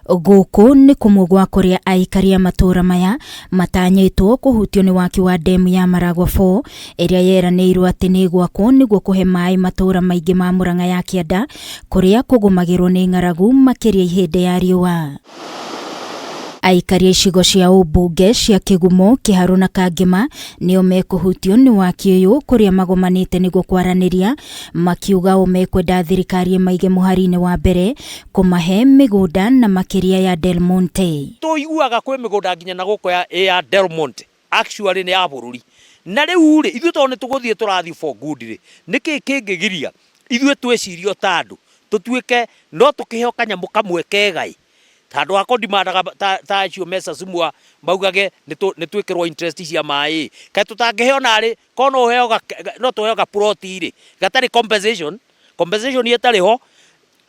Gũkũ nĩ kũmwe gwa kũrĩa aikari a matũũra maya matanyĩtwo kũhutio nĩ waki wa ndemu ya Maragua 4 ĩrĩa yeranĩirwo atĩ nĩ ĩgwakwo nĩguo kũhe maĩ matũũra maingĩ ma Murang'a ya kĩanda kũrĩa kũgũmagĩrwo nĩ ng'aragu makĩria ihĩndĩ ya riũa. Aikari a icigo cia ũmbunge cia Kĩgumo, Kĩharũ na Kangĩma nĩo mekũhutio nĩ waki ũyũ kũrĩa magomanĩte nĩguo kwaranĩria makiuga o mekwenda thirikari ĩmaige mũhari-inĩ wa mbere kũmahe mĩgũnda na makĩria ya Del Monte. Tũiguaga kwĩ mĩgũnda nginya na gũkũ ya, ya Del Monte actually nĩ ya bũrũri na rĩu rĩ ithuĩ tondũ nĩ tũgũthiĩ tũrathiĩ for good rĩ nĩkĩ kĩngĩgiria ithuĩ twĩcirie o ta andũ tũtuĩke no tũkĩheo kanyamũ kamwe kega ĩ handũ ha kũndimandaga ta, ta acio me Sasumua maugage nĩ twĩkĩrwo interest cia maĩ kaĩ tũtangĩheo narĩ korwo no ũheo no tũheo ga plot rĩ gatarĩ compensation compensation ĩtarĩ ho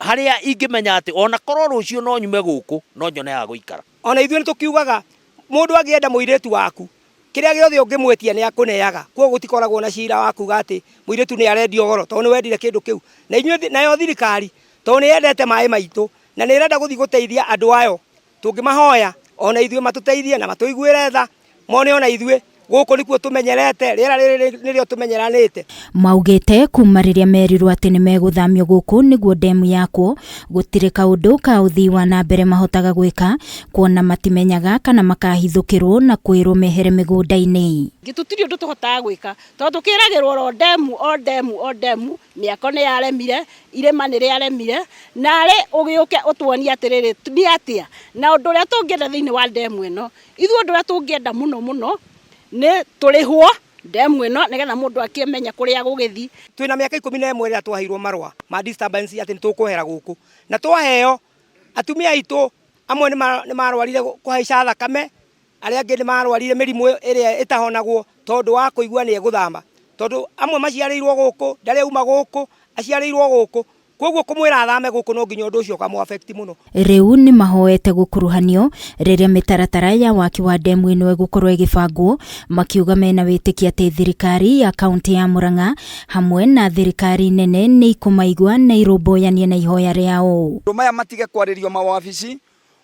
harĩa ingĩmenya atĩ ona korwo rũciũ no nyume gũkũ no nyone ha gũikara. Ona ithuĩ nĩ tũkiugaga mũndũ angĩenda mũirĩtu waku kĩrĩa gĩothe ũngĩmwĩtia nĩ akũneaga, koguo gũtikoragwo na cira wa kuga atĩ mũirĩtu nĩ arendio goro tondũ nĩ wendire kĩndũ kĩu. Na inyuĩ nayo thirikari tondũ nĩ yendete maĩ maitũ na nĩ ĩrenda gũthiĩ gũteithia andũ ayo, tũngĩmahoya ona ithuĩ matũteithie na matũiguĩre tha, mone ona ithuĩ gũkũ nĩkuo tũmenyerete, rĩera rĩrĩ nĩrĩo tũmenyeranĩte. Maugĩte kuma rĩrĩa merirwo atĩ nĩ megũthamio gũkũ nĩguo ndemu yakwo, gũtirĩ kaũndũ ka ũthii wa na mbere mahotaga gwĩka kuona matimenyaga kana makahithũkĩrwo na kwĩrwo mehere mĩgũnda-inĩ. Tũtirĩ ũndũ tũhotaga gwĩka tondũ tũkĩragĩrwo oro ndemu o ndemu o ndemu, mĩako nĩ yaremire, irĩma nĩ rĩaremire, narĩ ũgĩũke ũtuonie atĩrĩrĩ nĩ atĩa. Na ũndũ ũrĩa tũngĩenda thĩinĩ wa ndemu ĩno, ithuĩ ũndũ ũrĩa tũngĩenda mũno mũno nĩ tũrĩhwo ndemu ĩno nĩgetha mũndũ akĩmenye kũrĩa agũgĩthiĩ. Twĩna mĩaka 11 rĩrĩa twaheirwo marũa ma disturbance atĩ nĩ tũkwehera gũkũ, na twaheo atumia aitũ amwe nĩ marwarire kũhaica thakame, arĩa angĩ nĩ marwarire mĩrimũ ĩrĩa ĩtahonagwo tondũ wa kũigua nĩ egũthama, tondũ amwe maciarĩirwo gũkũ, ndarĩ auma gũkũ, aciarĩirwo gũkũ, koguo kũmwĩra athame gũkũ no nginya ũndũ ũcio ũkamũ affect mũno. Rĩu nĩ mahoete gũkuruhanio rĩrĩa mĩtaratara ya waki wa ndemu ĩno ĩgũkorwo ĩgĩbangwo, makiuga mena wĩtĩkio atĩ thirikari ya kaunti ya Murang'a hamwe na thirikari nene nĩ ikũmaigua na irũmbũyanie na ihoya rĩao. Andũ maya matige kwarĩrio mawabici,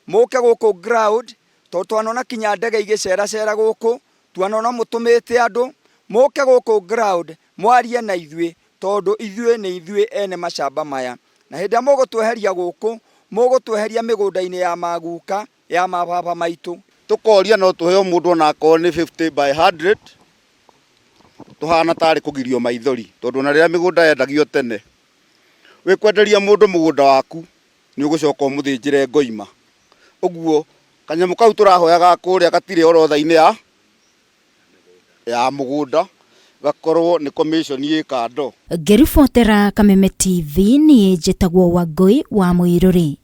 mũke gũkũ ground, tondũ twanona kinya ndege igĩceracera gũkũ, twanona mũtũmĩte andũ, mũke gũkũ ground mwarie na ithuĩ, tondũ ithuĩ nĩ ithuĩ ene macamba maya. Na hĩndĩ ĩrĩa mũgũtweheria gũkũ, mũgũtweheria mĩgũnda-inĩ ya maguka, ya mababa maitũ. Tũkoria no tũheo mũndũ ona akorwo nĩ 50 by 100, tũhana tarĩ kũgirio maithori, tondũ ona rĩrĩa mĩgũnda yendagio tene, wĩkwenderia mũndũ mũgũnda waku, nĩ ũgũcoka ũmũthĩnjĩre ngoima. Ũguo kanyamũ kau tũrahoyaga kũrĩa gatirĩ orodha-inĩ ya ya mũgũnda, gakorwo nĩ commission ĩ kando. Ngĩribotera Kameme TV niĩ njĩtagwo Wangũi wa Mũirũrĩ.